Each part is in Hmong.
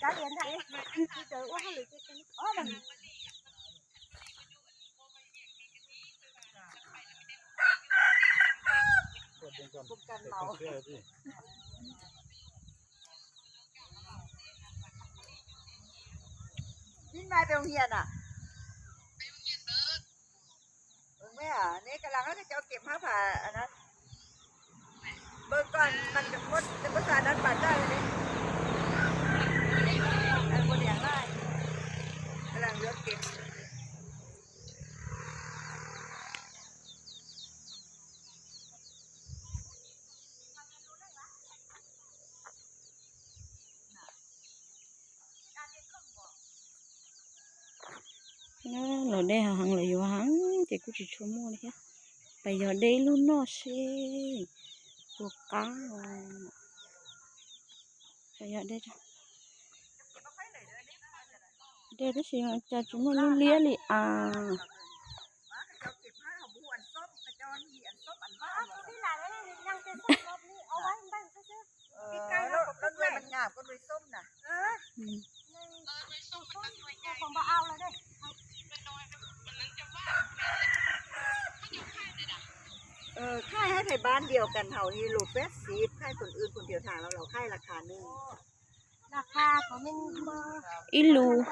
Cá biển hả? Thì từ ua hai lượt. Ơ, bằng Bông canh màu. Chính mai về Hồng Hiền à? Ua, neb kab laj no cov kev hab pham na. Bơ con, mày đừng có, đừng có xài đến bàn tay đi. Ăn một đèn lai. Kab laj yuav kev. Los dej heev, lawv yuav heev ces kuj tsis tshua muaj li thiab. Pais yog dej ib lub noj seb puas qab. Pais yog dej, dej tab sis cas tsis muaj lub liab li as. Khai hais thais ban diaus kas hauv ni lus peb xiv, khai koom wb koom thiaus tham los los khai laj kha nws. Ib lus,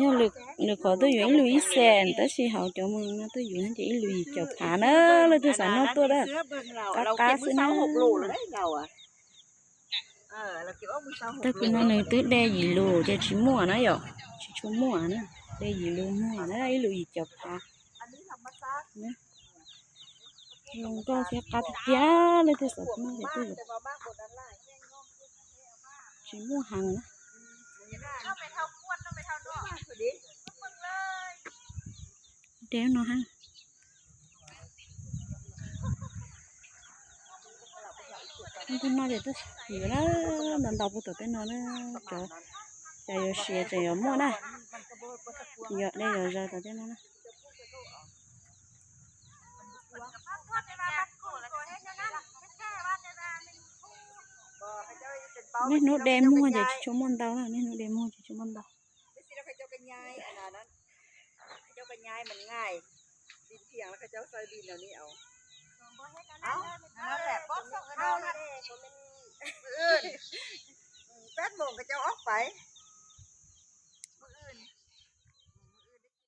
yog lwm qhov twb yuav ib lus ib xees tab sis hauv cov moos no twb yuav ces ib lus yim caum phav na, leej twg xav noj tuaj na. Qab qab xwb na. Tag kis no nws twb de yim lus ces tsis muaj na yom, tsis tshua muaj na. De yim lus muag na, ib lus yim caum phav. Zoo nkauj thiab qab tiag tiag, leej twg xav noj ces tuaj yuav. Tsis muaj heev na. De no ha. Tej no ces twb yuav na, ntau ntau puag tom tej no na, cov, cov yuav siav tseem yuav muaj na. Yog de yog zaws tom tej no na. Niaj hnub de muag ces tsis tshua muaj ntau na, niaj hnub de muag tsis tshua muaj ntau. Peb moos koj coj ob pais.